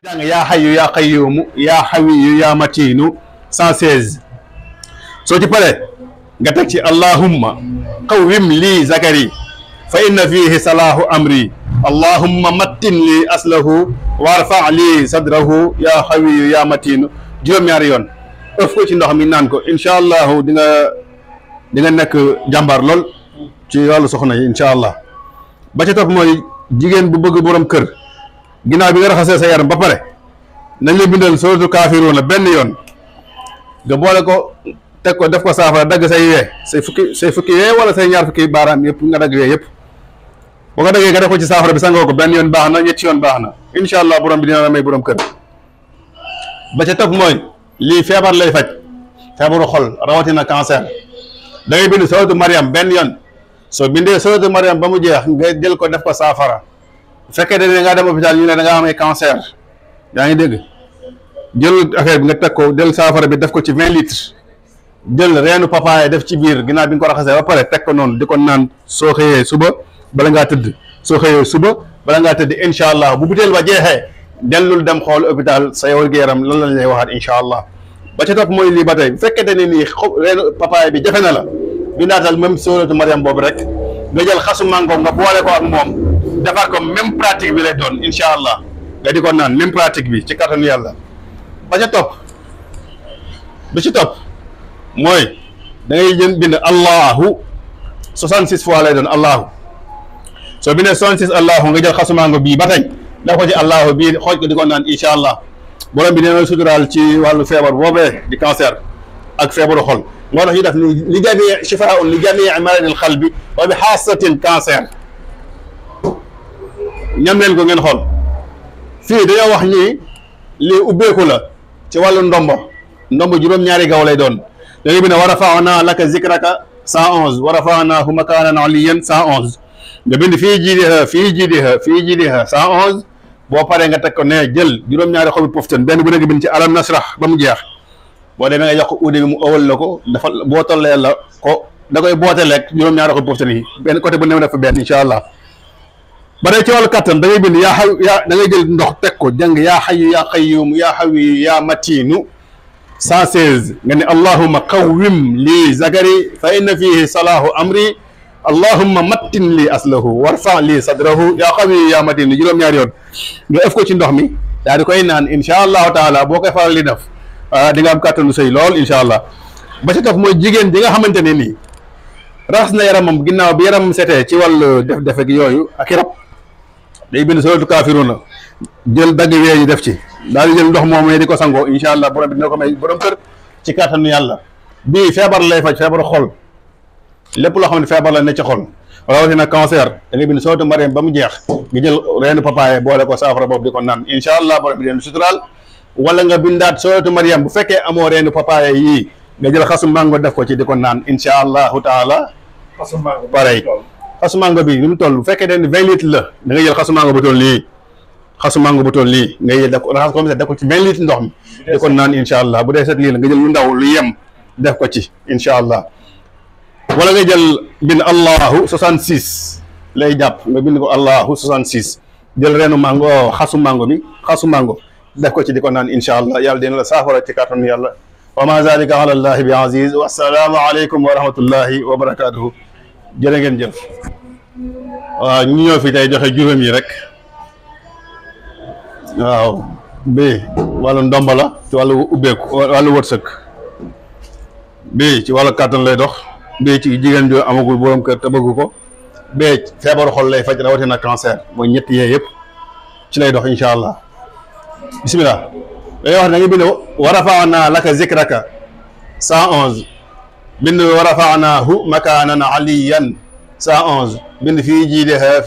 jàng yaa xayu yaa qayyumu yaa xawiyu yaa matiinu 116 soo ci paree nga teg ci allahumma qawwim lii zakari fa inna fihi salaahu amri allahumma mattin lii aslahu warfa lii sadrahu yaa xawiyu yaa matiinu juróom-ñaari yoon ëf ko ci ndox mi naan ko incha allahu di nga nekk jàmbaar lool ci wàllu soxna yi incha allah. ba ca topp mooy jigéen bu bëgg borom kër ginnaaw bi nga raxasee sa yaram ba pare nañ la bindal suratul kaafiruuna benn yoon nga boole ko teg ko def ko saafara dagg say wee say fukki wee wala say ñaar fukki baaraam yëpp nga dagg wee yëpp boo ko daggee nga def ko ci saafara bi sangoo ko benn yoon baax na ñetti yoon baax na incha allah borom bi dina la may borom kër. ba ca topp mooy lii feebar lay faj feebaru xol rawatina cancer da ngay bind suratu Mariam benn yoon soo bindee suratu Mariam ba mu jeex nga jël ko def ko saafara bu fekkee da ngaa dem hôpital ñu ne da ngaa amee cancer yaa ngi dégg jël affaire bi nga teg ko jël saafara bi def ko ci 20 litres jël reenu papaaya def ci biir ginnaaw bi nga ko raxasee ba pare teg ko noonu di ko naan soo xëyee suba bala ngaa tëdd soo xëyee suba bala ngaa tëdd incha allah bu butéel ba jeexee dellul dem xool hôpital sa yow yaram lan lañ lay waxaat incha allah. ba ca topp mooy lii ba tey bu fekkee ne nii reenu papaaya bi jafe na la bindaatal même suratu Mariam boobu rek nga jël xasu mango nga boole ko ak moom defar ko même pratique bi lay doon incha allah nga di ko naan même pratique bi ci kattanu yàlla. ba ca topp bi ci topp mooy da ngay jël bind allahu 66 fois lay doon allahu soo bindee 66 allahu nga jël xasu mango bii ba tey def ko ci allahu bii xooj ko di ko naan incha allah borom bi dina suturaal ci wàllu feebar boobee di cancer ak feebaru xol. moo tax ñu def ni li jamii shifaa'un li jamii maradil qalbi wa bi xaasatin cancer ñam leen ko ngeen xool fii dañoo wax ni lii ubbeeku la ci wàllu ndombo juróom-ñaari gaw lay doon da ngay bind wa rafa'naa laka zikraka 111 wa rafa'naahu makaanan aliyyan 111 nga bind fii jiidiha 111 boo paree nga teg ko ne jël juróom-ñaari xobi poftan benn bu nekk bind ci alam nasrah ba mu jeex boo demee nga jox ko uude bi mu ëwal la ko dafa boo tollee la ko da koy boote lekk juróom-ñaari xobi poftan yi benn côté bu ne def fa benn incha allah. ba dee ci wàllu kattan da ngay bind yaa xay yaa da ngay jël ndox teg ko jàng yaa xayu yaa qayyum yaa xawi yaa matiinu 116 nga ne allahumma qawwim lii zakari fa inna fihi salaahu amri allahumma mattin lii aslahu warfa lii sadrahu yaa xawi yaa matiinu juróom-ñaari yoon nga ëf ko ci ndox mi daal di koy naan incha allahu taala boo koy faral di def di nga am kàttanu sëy lool incha allah. ba ci topp mooy jigéen ji nga xamante ne nii raxas na yaramam ginnaaw bi yaram setee ci wàllu def-defe gi yooyu ak i rab day bind suratul kaafiruuna jël dagg wee yi def ci daal di jël ndox moom di ko sangoo incha allah borom bi dina ko may borom kër ci kàttanu yàlla. bii feebar lay faj feebaru xol lépp loo xam ne feebar la ne ci xol rawatina cancer da ngay bind suratul Mariam ba mu jeex nga jël reenu papaaya boole ko saafara boobu di ko naan incha allah borom bi dina suturaal. wala nga bindaat suratu Mariam bu fekkee amoo reenu papaaya yii nga jël xasu mango def ko ci di ko naan incha allahu taala. xasu mango pareil xasu mango bi ni mu toll bu fekkee ne 20 litres la da nga jël xasu mango bu toll nii xasu mango bu toll nii nga jël def ko raxas ko def ko ci 20 litres ndox mi di ko naan incha allah bu dee set lii la nga jël lu ndaw lu yem def ko ci incha allah. wala nga jël bind allahu 66 lay jàpp nga bind ko allahu 66 jël reenu mango xasu mango bi xasu mango def ko ci di ko naan incha allah yàlla dina la saafara ci kàttanu yàlla. wa ma zalika ala allahi bi aziz wa salaamu aleykum wa rahmatullahi wa barakatuhu jërë ngeen jëf. waaw ñu ñëw fi tey joxe juróom yi rek waaw bii wàllu ndomba la ci wàllu ubbeeku wàllu wërsëg bii ci wàllu kàttan lay dox bii ci jigéen jo amagul borom kër te bëgg ko bee feebaru xol lay faj rawatina cancer mooy ñett yee yëpp ci lay dox incha allah. bismillah day wax da nga bind wa rafa'naa laka zikraka 111 bind wa rafa'naahu makaanan aliyyan 111 bind fii jiidiha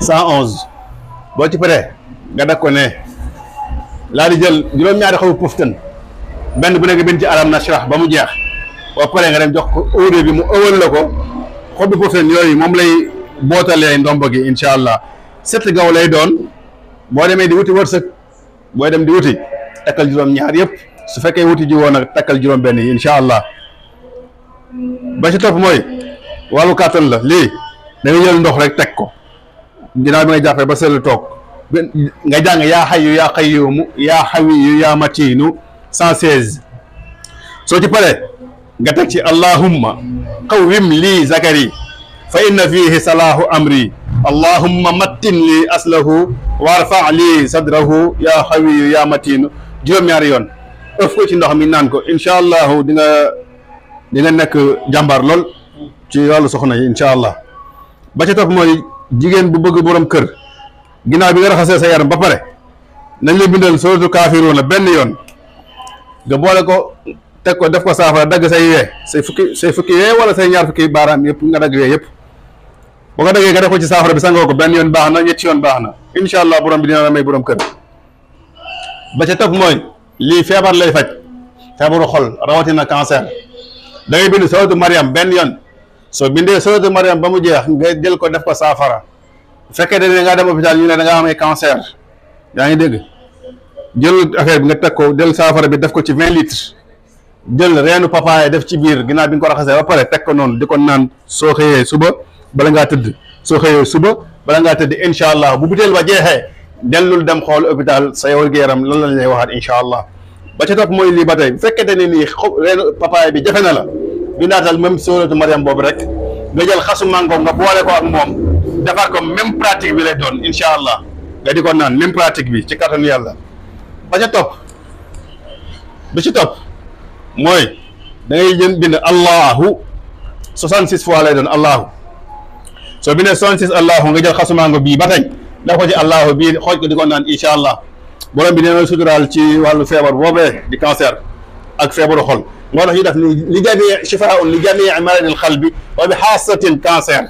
111 boo ci paree nga def ko ne laa di jël juróom-ñaari xobu poftan benn bu nekk bind ci alam nashrah ba mu jeex boo paree nga dem jox ko uude bi mu ëwal la ko xobu poftan yooyu moom lay bootalee ndombo gi incha allah 7 gaw lay doon. boo demee di wuti wërsëg booy dem di wuti takkal juróom-ñaar yëpp su fekkee wuti ji woon nag takkal juróom-benn yi incha allah. ba ci topp mooy wàllu kàttan la lii da nga jël ndox rek teg ko ginnaaw bi nga jàppee ba seetlu toog nga jàng yaa hayyu yaa qayyumu yaa hawiyyu yaa matiinu 116 soo ci paree nga teg ci allahumma qawwim lii zakari fa inna fihi salaahu amri allahumma mattin lii aslahu warfa lii sadrahu yaa hawiyyu yaa matiinu juróom-ñaari yoon ëf ko ci ndox mi naan ko incha allahu di nga nekk jàmbaar lool ci wàllu soxna yi incha allah. ba ca topp mooy jigéen bu bëgg borom kër ginnaaw bi nga raxasee sa yaram ba pare nañ la bindal suratul kaafiruuna benn yoon nga boole ko teg ko def ko saafara dagg say wee say fukki wee wala say ñaar fukki baaraam yëpp nga dagg wee yëpp boo ko daggee nga def ko ci saafara bi sangoo ko benn yoon baax na ñetti yoon baax na incha allah borom bi dina la may borom kër. ba ca topp mooy lii feebar lay faj feebaru xol rawatina cancer da ngay bind suratu Mariam benn yoon soo bindee suratu Mariam ba mu jeex nga jël ko def ko saafara bu fekkee da ngaa dem hôpital ñu ne da ngaa amee cancer yaa ngi dégg jël affaire bi nga teg ko jël saafara bi def ko ci 20 litres jël reenu papaye def ci biir ginnaaw bi nga ko raxasee ba pare teg ko noonu di ko naan soo xëyee suba bala ngaa tëdd soo xëyee suba bala ngaa tëdd incha allah bu butéel ba jeexee dellul dem xool hôpital sa wér-gu-yaram lan lañ lay waxaat incha allah. ba ca topp mooy lii ba tey bu fekkente ne nii reenu papaye bi jafe na la bindaatal même suratu Mariam boobu rek nga jël xasu mango nga boole ko ak moom defar ko même pratique bi lay doon incha allah nga di ko naan même pratique bi ci kattanu yàlla. ba ca topp bi ci topp mooy da ngay jën bind allahu 66 fois lay doon allahu soo bindee 66 allahu nga jël xasu mango bii ba tey def ko ci allahu bii xooj ko di ko naan incha allah borom bi dina suturaal ci wàllu feebar boobee di cancer ak feebaru xol moo tax ñu def ni li jamii shifaa'un li jamii maradil qalbi wa bi xaasatin cancer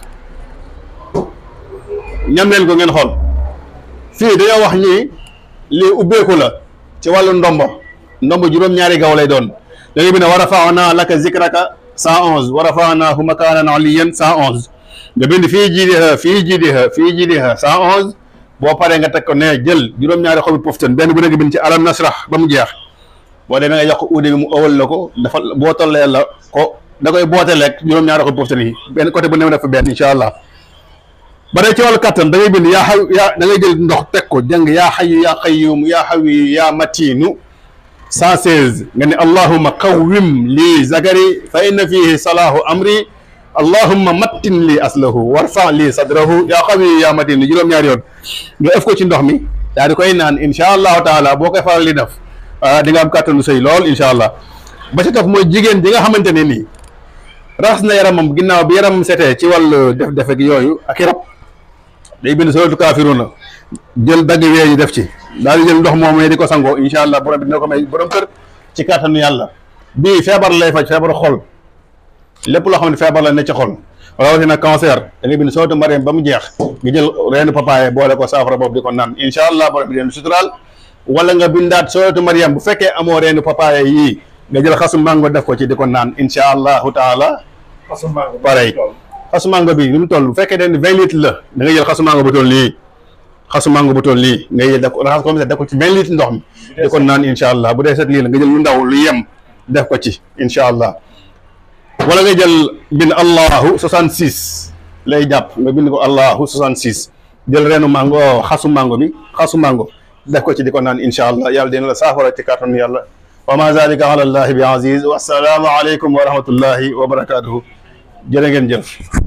ñam leen ko ngeen xool fii dañoo wax ni lii ubbeeku la ci wàllu ndombo juróom-ñaari gaw lay doon da ngay bind wa rafa'naa laka zikraka 111 wa rafa'naahu makaanan aliyyan 111 nga bind fii jiidiha 111 boo paree nga teg ko ne jël juróom-ñaari xobi poftan benn bu nekk bind ci alam nasrah ba mu jeex boo demee nga yokk uude bi mu ëwal la ko dafa boo tollee la ko da koy boote lekk juróom-ñaari xobi poftan yi benn côté bu ne def benn incha allah. ba dee ci wàllu kattan da ngay bind da ngay jël ndox teg ko jàng yaa hayyu yaa qayyuum yaa hawiyyu yaa matiinu 116 nga ne allahumma qawwim lii zakari fa inna fihi salaahu amri allahumma mattin lii aslahu warfa lii sadrahu yaa qawiyyu yaa matiinu juróom-ñaari yoon nga ëf ko ci ndox mi daal di koy naan incha allahu taala boo koy faral di def di nga am kàttanu sëy lool incha allah. ba ci topp mooy jigéen ji nga xamante ne nii raxas na yaramam ginnaaw bi yaramam setee ci wàllu def-def ak yooyu ak rab day bind suratu kaafiruuna jël dagg wee yi def ci daal di jël ndox moom di ko sangoo incha allah borom bi dina ko may borom kër ci kàttanu yàlla. bii feebar lay faj feebaru xol lépp loo xam ne feebar la ne ci xol rawatina cancer da ngay bind suratu Mariam ba mu jeex nga jël reenu papaye boole ko saafara boobu di ko naan incha allah borom bi dina suturaal. wala nga bindaat suratu Mariam bu fekkee amoo reenu papaye yii nga jël xasu mango def ko ci di ko naan incha allahu taala. xasu mango pareil xasu mango bi ni mu toll bu fekkee den 20 litres la da nga jël xasu mango bu toll nii xasu mango bu toll nii ngay def ko raxas ko def ko ci 20 litres ndox mi di ko naan incha allah bu dee set lii la nga jël lu ndaw lu yem def ko ci incha allah. wala nga jël bind allahu 66 lay jàpp nga bind ko allahu 66 jël reenu mango xasu mango def ko ci di ko naan incha allah yàlla dina la saafara ci kàttanu yàlla. wa ma zalika ala allahi bi aziz wa assalaamu aleykum wa rahmatullahi wa barakatuhu jërë ngeen jëf.